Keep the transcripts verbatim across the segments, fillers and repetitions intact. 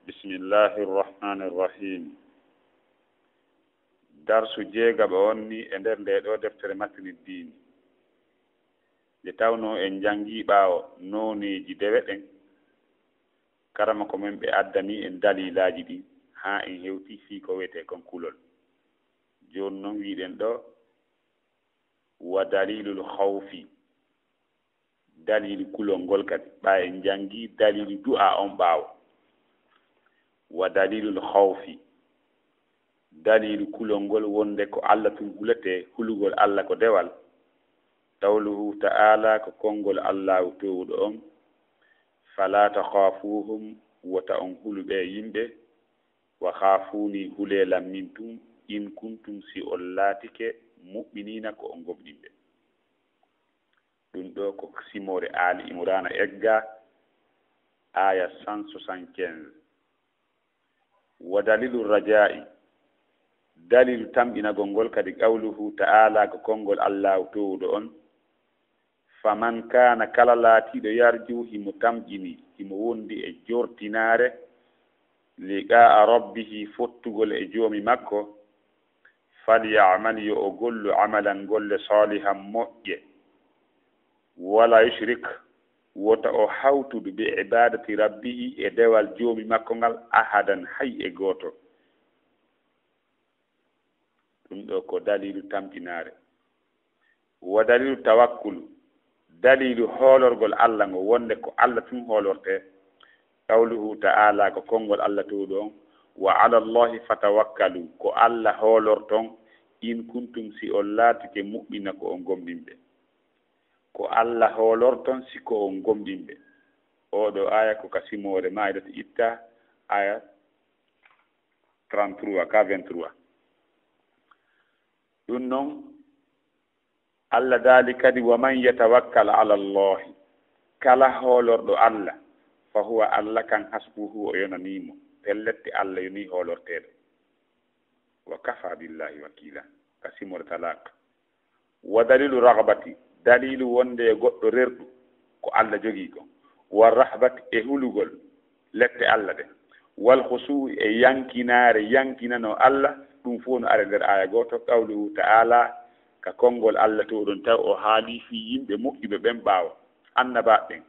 Bismillahi irrahmani irrahim. Darsu jeegaɓo on ni e nder nde ɗo deftere Matni Diini. Nde tawno en janngi ɓaawo nooneeji dewe ɗen, karamoko men ɓe addani en dalilaaji ɗin haa en hewti fii ko wiyetee kon kulol. Jooni non wi'ɗen ɗo, wa dalilul khawfi, daliilu kulol ngol kadi, ɓay en janngi daliilu du'a on ɓaawo. Wa dalilul khawfi, daliilu kulol ngol wonde ko Alla tun huletee, hulugol Alla ko dewal. Qawluhu ta'ala, ko konngol Allaahu toowuɗo on, fala takhafuhum, wota on hulu ɓee yimɓe, wa khafuni, hulee lan min tun, in kuntum, si on laatike, mu'miniina, ko on gomɗinɓe. Ɗun ɗo ko simoore Ali Imrana egga, aya cent soixante-quinze. Wa dalilu raja'i, dalilu tamƴinagol ngol kadi, qawluhu ta'ala, ko konngol Allaahu toowuɗo on, faman kana, kala laatiiɗo, yarju, himo tamƴini, himo wondi e jortinaare, liqa'a rabbihi, fottugol e Joomi makko, falya'mal, yo o gollu, amalan, golle, salihan, moƴƴe, wala yushrik, wota o hawtudu, bi ibadati rabbihi, e dewal Joomi makko ngal, ahadan, hay e gooto. Ɗun ɗo ko daliilu tamƴinaare. Wa daliilu tawakkulu, daliilu hoolorgol Alla ngo, wonde ko Alla tun hoolortee. Qawluhu ta'ala, ko konngol Alla toowuɗo on, wa ala Allahi fatawakkalu, ko Alla hoolorton, in kuntum, si on laatike, mu'mina, ko on gomɗinɓe. Ko Alla hoolorton si ko on gomɗinɓe. Oo ɗo aya ko ka simoore Maa'idatu itta, aya trente-trois ka vingt-trois. Ɗun non, Alla daali kadi, wa man yatawakkal ala Allahi, kala hoolorɗo Alla, fa huwa, Alla kan, hasbuhu, o yonanii mo. Pellet, Alla yonii hoolorteeɗo. Wa kafa billahi wakila, ka simoore Talaq. Wa dalilu ragbati, daliilu wonde e goɗɗo rerɗu ko Alla jogii kon. Wa rahbati, e hulugol lette Alla ɗen. Wal khusu'i, e yankinaare, yankinanoo Alla, ɗun fow no ari nder aya gooto. Qawluhu ta'ala, ka konngol Alla toowuɗo on, taw o haalii fii yimɓe moƴƴuɓe ɓen ɓaawo annabaaɓe ɓen.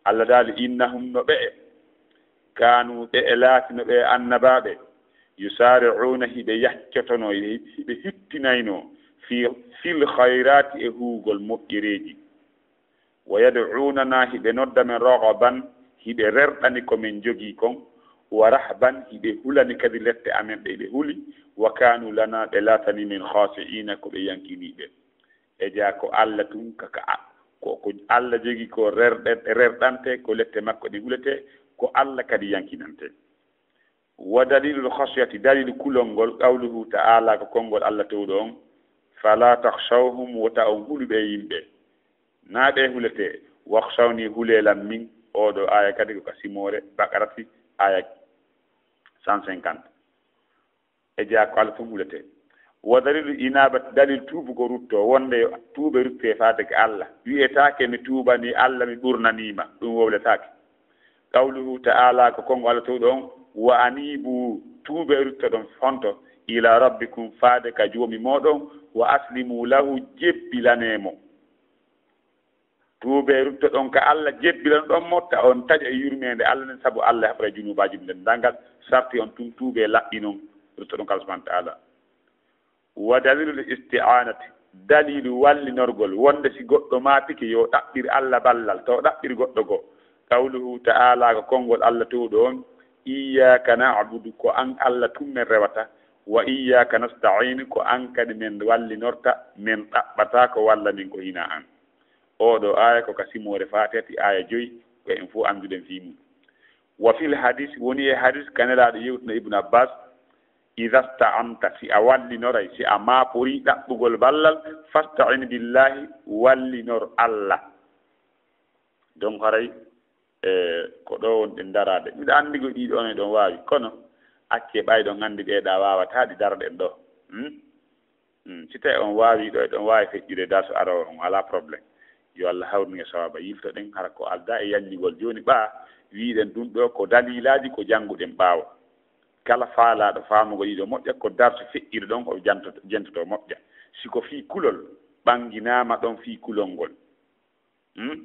Alla daali, innahum, no ɓe'e, kaanu, ɓe'e laatino ɓe annabaaɓe, yusari'una, hiɓe yaccotono, hiɓe hittinayno, fi, fil khayrati, e huugol moƴƴereeji. Wa yad'unana, hiɓe nodda men, raghaban, hiɓe rerɗani ko men jogii kon, wa rahban, hiɓe hulani kadi lette amen ɗe ɓe huli, wa kanu lana, ɓe laatani men, khashi'ina, ko ɓe yankiniiɓe. E jaa ko Alla tun ka, ka a-, ko, ko Alla jogii ko rerɗe-, rerɗante, ko lette makko ɗen hulete, ko Alla kadi yankinante. Wa dalilul khashyati, daliilu kulol ngol, qawluhu ta'ala, ko konngol Alla toowuɗo on, fala takhshawhum, wota on hulu ɓee yimɓe, naa ɓe huletee, wakhshawni, hulee lan min. Oo ɗo aya kadi ko ka simoore Baqarati, aya cent cinquante. E jaa ko Alla tun huletee. Wa dalilu inabat, dalil tuubugol ruttoo, wonde yo tuube ruttee faade ka Alla. Wi'etaake mi tuubanii Alla, mi ɓurnanii ma, ɗun wowletaake. Qawluhu ta'ala, ko konngol Alla toowuɗo on, wa anibu, tuubee ruttoɗon honto, ila rabbikum, faade ka Joomi mooɗon, wa aslimu lahu, jebbilanee mo. Tuubee, ruttoɗon ka Alla, jebbilanoɗon mo, ta on taƴo e yurmeende Alla nden, sabu Alla e haɓra junuubaaji men denndaangal. Sarti on tun, tuubee, laɓɓinon, ruttoɗon ka Alla subhanahu wa ta'ala. Wa dalilul isti'anati, daliilu wallinorgol, wonde si goɗɗo maatike yo ɗaɓɓir Alla ballal, taw ɗaɓɓir goɗɗo goo. Qawluhu ta'ala, ko konngol Alla toowuɗo on, iyyaka na'budu, ko an Alla tun men rewata, wa iyyaka nasta'in, ko an kadi men wallinorta, men ɗaɓɓata ko walla men ko hinaa an. Oo ɗoo aaya ko ka simoore Faatihati, aaya joyi, ko en fow annduɗen fii mun. Wa fil hadis, woni e hadis ka Nelaaɗo yewtuno Ibnu Abbaas, "Idaa sta'anta, si a wallinoray, si a maaporii ɗaɓɓugol ballal, fasta'in billaahi, wallinor Alla." Donc haray, e, ko ɗoo wonɗen daraade. Miɗo anndi ko ɗii ɗoo ne ɗon waawi, kono accee ɓay ɗon anndi ɗee ɗaa waawataa ɗi daroɗen ɗoo. Hmm? Hmm, si tawii on waawii ɗoo, eɗon waawi feƴƴude darsu aroowo on, alaa problème. Yo Alla hawrun e sawaaba. Yiltoɗen hara ko aldaa e yanñugol. Jooni ɓaa, Wiiɗen ɗum ɗo ko dalilaaji ko jannguɗen ɓaawo. Kala faalaaɗo faamugo ɗiɗo moƴƴa, ko darsu feƴƴiɗo ɗon o jantoto, jentoto moƴƴa. Si ko fii kulol, ɓannginaama ɗon fii kulol ngol. Hmm?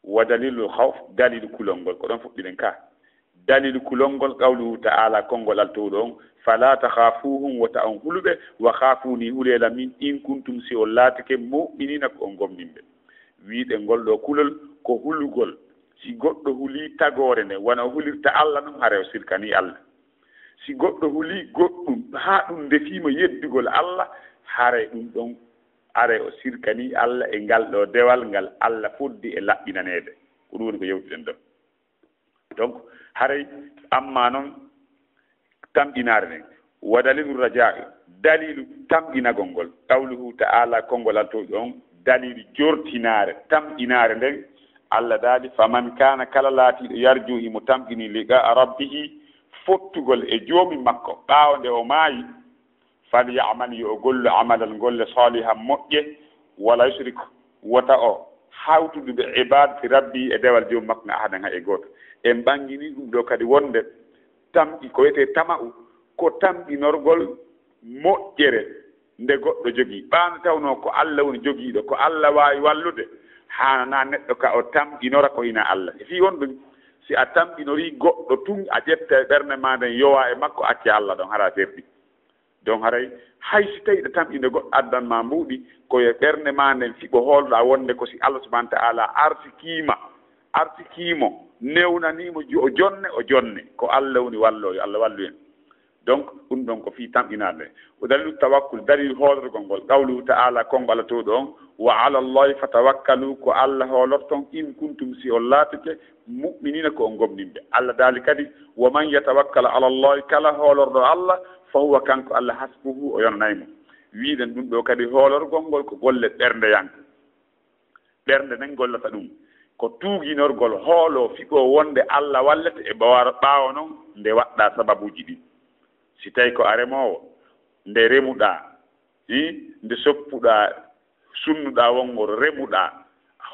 Wa dalilul khawf, dalilu kulol ngol, ko ɗon fuɗɗiɗen ka. Dalilu kulol ngol, qawluhu ta'ala, konngol Alla towɗo on, "Fala takhafuhum, wota on huluɓe, wa khafuni, hulee lan min, in kuntum, si on laatike, mu'minina, ko on gomɗinɓe." Wiiɗe ngol ɗo kulol, ko hulugol. Si goɗɗo hulii tagoore nden, wano o hulirta Alla non, haray o sirkanii Alla. Si goɗɗo hulii goɗɗum, haa ɗum ndefii mo yeddugol Alla, haray ɗum ɗon, haray o sirkanii Alla e ngal ɗo dewal ngal Alla foddi e laɓɓinaneede. Ko ɗum woni ko yewtuɗen ɗo. Donc, haray, amma non, tamƴinaare nden. Wa dalilu raja'i, dalilu tamƴinagol ngol. Qawluhu ta'ala, konngol Alla towɗo on, dalilu jortinaare, tamƴinaare nden. Alla daali, "Faman kana, kala laatiiɗo yarju, himo tamƴini liqa'a rabbihi, fottugol e joomi makko, ɓaawo nde o maayi, falyamal, yo o gollu amalan golle salihan moƴƴe, wala yushrik, wota o hawtudu bi ibadati rabbi, e dewal joomi makko ngal, ahadan, hay e gooto." En ɓanngini ɗum ɗo kadi wonde tamƴi, ko wiyetee tama'u, ko tamƴinorgol moƴƴere nde goɗɗo jogii. Ɓaade tawnoo ko Alla woni jogiiɗo, ko Alla waawi wallude, haananaa neɗɗo ka o tamƴinora ko hinaa Alla. E fii on ɗum, si a tamƴinorii goɗɗo tun, a ƴetta e ɓernde maa nden, yowaa e makko, acca Alla ɗon, hara a perdi. Donc haray, hay si tawii ɗa tamƴinde goɗɗo addan ma mbuuɗi, ko e ɓernde maa nden fii ko hoolɗaa wonde ko si Allah subhanahu wa ta'ala arsikii ma, arsikii mo, newnanii mo jo-, o jonne, o jonne. Ko Allah woni walloowo, yo Allah wallu en. Donc, ɗum ɗon ko fii tamƴinaade. O dalilu tawakkul, dalilu hoolorgol ngol, qawluhu ta'ala, konngol Allah towɗo on, "Wa ala Allahi fatawakkalu", ko Allah hoolorton, "in kuntum", si on laatike, "mu'minina", ko on gomɗinɓe. Allah daali kadi, "Wa man yatawakkal ala Allahi", kala hoolorɗo Allah, "fa huwa", kanko Allah, "hasbuhu", o yonanay mo. Wiiɗen ɗum ɗo kadi, hoolorgol ngol ko golle ɓerndeyanke. Ɓernde nden gollata ɗum. Ko tuuginorgol, hoolo, fiɓo wonde Allah wallete e ɓawar-, ɓaawo non nde waɗɗa sababuuji ɗin. Si tawi ko a remoowo, nde remuɗaa, hi, nde soppuɗaa, sunnuɗaa wongol, remuɗaa,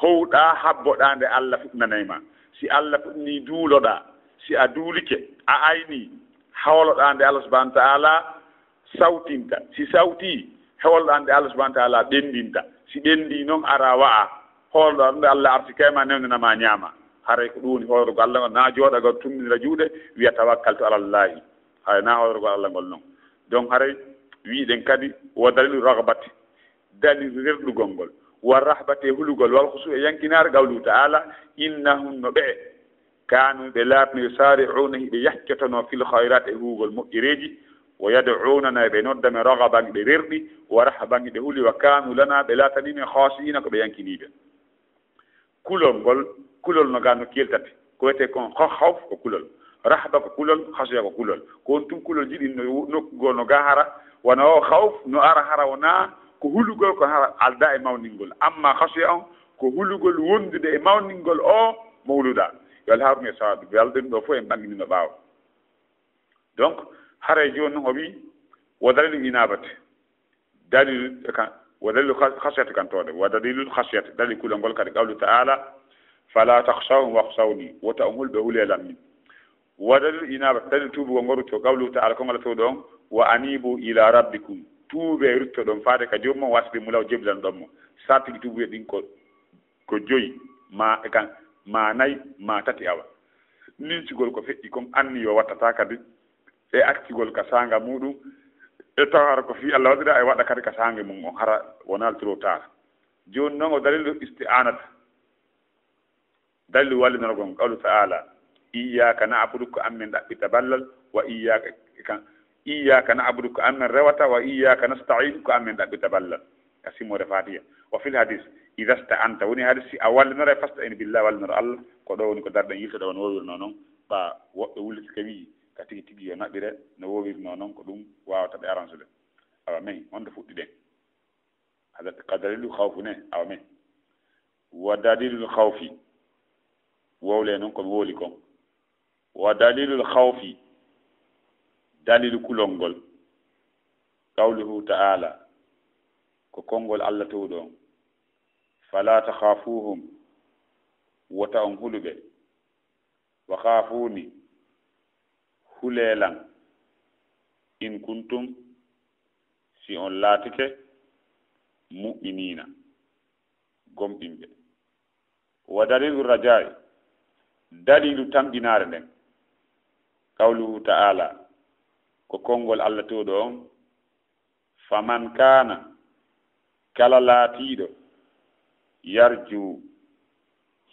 howɗaa, habboɗaa nde Allah fuɗnanay ma. Si Allah fuɗnii, duuloɗaa. Si a duulike, a aynii, hooloɗaa nde Allah subhanahu wa ta'ala sawtinta. Si sawtii, hooloɗaa nde Allah subhanahu wa ta'ala ɓenndinta. Si ɓenndii non, ara wa'a, hooloɗaa nde Allah arsikay ma, newnana ma, ñaama. Haray ko ɗum woni hoolorgol Allah ngol, na jooɗagol, tummbindira juuɗe, wi'a, "Tawakkaltu ala Allahi." Haray na hoolorgol Allah ngol non. Donc haray wiiɗen kadi, wa dalilu ragbati, dalilu rerɗugol ngol, wa rahbati, e hulugol, wal khusu, e yankinaare, qawluhu ta'ala, "Innahum", no ɓe, "kanu", ɓe laatno, "yusari'una", hiɓe yaccotono, "fil khayrat", e huugol moƴƴereeji, "wa yad'unana", ɓe nodda men, "raghaban", ɓe rerɗi, "wa rahban", ɓe huli, "wa kanu lana", ɓe laatani men, "khashi'ina", ko ɓe yankiniiɓe. Kulol ngol, kulol no gaa nokkeeli tati. Ko wiyetee kon kha-, khawf ko kulol, rahba ko kulol, khashiya ko kulol. Ko on tun kulol jiɗi no wo-, nokku goo no gaa hara, wano o khawf no ara hara wonaa ko hulugol, ko hara aldaa e mawningol. Amma khashiya on, ko hulugol wondude e mawningol o mo huluɗaa. Yo Allah haarun e sawaabi. Ɓe alɗen ɗo fof en ɓanginino ɓaawo. Donc, haray jooni non o wi'i, wa dalilu inabati. Dalilu e kan, wa dalilu khas-, khashyati kan toode. Wa dalilul khashyati, dalilu kulol ngol kadi, qawlu ta'ala, "Fala takhshawhum wakhshawni." Wota on hulɓe, hulee lan min. Wa dalilu inabati, dalilu tuubugol ngol rutto, qawlu ta'ala, konngol Allah towɗo on, "Wa anibu ila rabbikum." Tuubee, ruttoɗon faade ka Joomi mon, "waslimu lahu", jeblanoɗon mo. Sartiji tuubuye ɗin ko ko joyi, ma e kan, ma nay, ma tati awa. Nincugol ko feƴƴi kon, anniyo wattata kadi, e accugol ka saanga muɗum, e tawa hara ko fii Allah waɗira, e waɗa kadi ka saanga mum on, hara wonaa trop tard. Jooni non o dalilu isti'anata, dalilu wallinorgol, qawlu ta'ala, "Iyyaka na'budu", ko an men ɗaɓɓita ballal, wa iyyaka, kan, "Iyyaka na'budu", ko an men rewata, "wa iyyaka nasta'in", ko an men ɗaɓɓita ballal. Ka simore Fatiha. Wa fil hadis, "Idha sta'anta", woni hadis, si a wallinoray, "fasta'in billah", wallinor Allah. Ko ɗo woni ko darɗen yiltoɗen, wano woowirnoo non. Ɓa woɓɓe wulliti ka wi'i, ka tigi tigi yo naɓire, no woowirnoo non, ko ɗum waawata ɓe aransude. Awa men, honto fuɗɗiɗen? Ka dalilu khawfu ne, awa men. Wa dalilul khawfi. Wowle non ko mi wowli kon. Wa dalilul khawfi, dalilu kulol ngol, qawluhu ta'ala, ko konngol Allah towɗo on, "Fala takhafuhum", wota on huluɓe, وخافوني, hulee lan, إن كنتم, si on laatike, مؤمنين, gomɗinɓe. ودليل الرجاء, daliilu tamƴinaare nden, قوله تعالى, ko konngol Alla Toowɗo on, فمن كان, kala laatiiɗo, يرجو,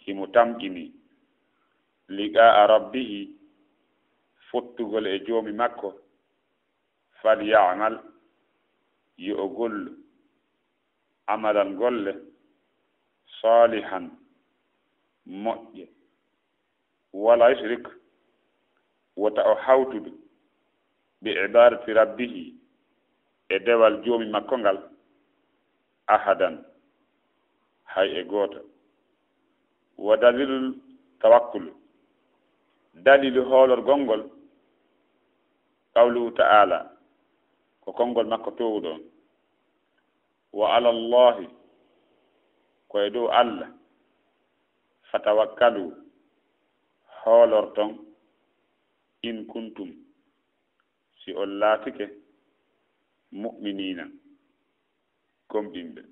himo tamƴini, لقاء ربه, fottugol e Joomi makko, فليعمل, yo o gollu, عملا, golle, صالحا, moƴƴe, ولا يشرك, wota o hawtudu, بعبادة ربه, e dewal Joomi makko ngal, أحدا, hay e gooto. ودليل التوكل, daliilu hoolorgol ngol, قوله تعالى, ko konngol makko toowuɗo on, وعلى الله, ko e dow Alla, فتوكلوا, hoolorton, إن كنتم, si on laatike, مؤمنين, gomɗinɓe.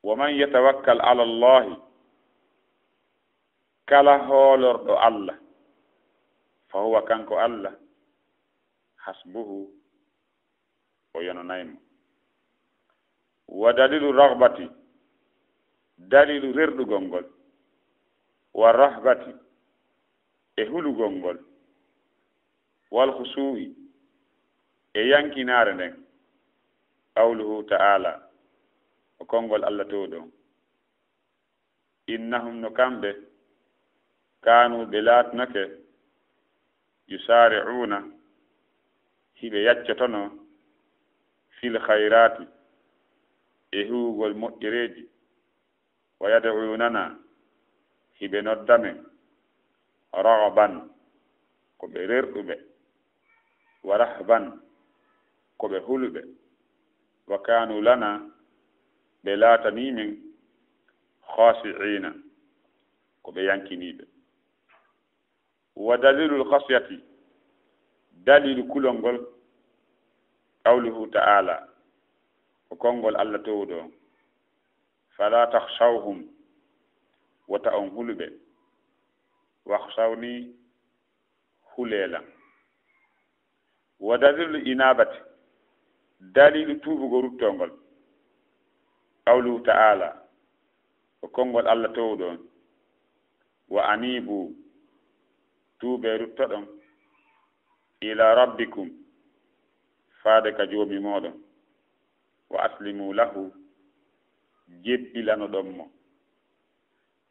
ومن يتوكل على الله, kala hoolorɗo Alla, فهو, kanko Alla, حسبه, o yonanay mo. ودليل الرغبة, daliilu rerɗugol ngol, والرهبة, e hulugol ngol, والخشوع, e yankinaare nden, قوله تعالى, ko konngol Alla Toowɗo on, إنهم, no kamɓe, كانوا, ɓe laatunake, يسارعون, hiɓe yaccotono, في الخيرات, e huugol moƴƴereeji, ويدعوننا, hiɓe nodda men, رغبا, ko ɓe rerɗuɓe, ورهبا, ko ɓe huluɓe, وكانوا لنا, ɓe laatanii men, خاشعين, ko ɓe yankiniiɓe. ودليل الخشية, daliilu kulol ngol, قوله تعالى, ko konngol Alla Toowuɗo on, فلا تخشوهم, wota on hulu ɓe, واخشوني, hulee lan. ودليل الإنابة, daliilu tuubugol ruttol ngol, قوله تعالى, ko konngol Alla Toowuɗo on, وأنيبوا, tuubee ruttoɗon, إلى ربكم, faade ka Joomi mooɗon, وأسلموا له, jebbilanoɗon mo.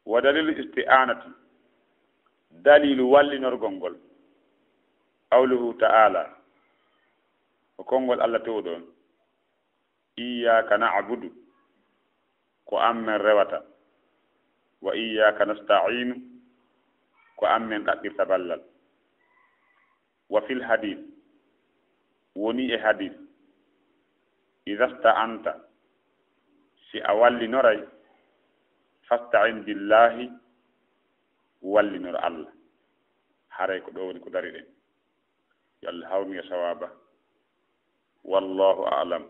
ودليل الاستعانة, daliilu wallinorgol ngol, قوله تعالى, ko konngol Alla Toowuɗo on, إياك نعبد, ko an men rewata, وإياك نستعين, ko an men ɗaɓɓirta ballal. وفي الحديث, wonii e hadiis, إذا استعنت, si a wallinoray, فاستعن بالله, wallinor Alla. Haray ko ɗoo woni ko dariɗen. Yo Alla hawnu en e sawaaba. والله أعلم.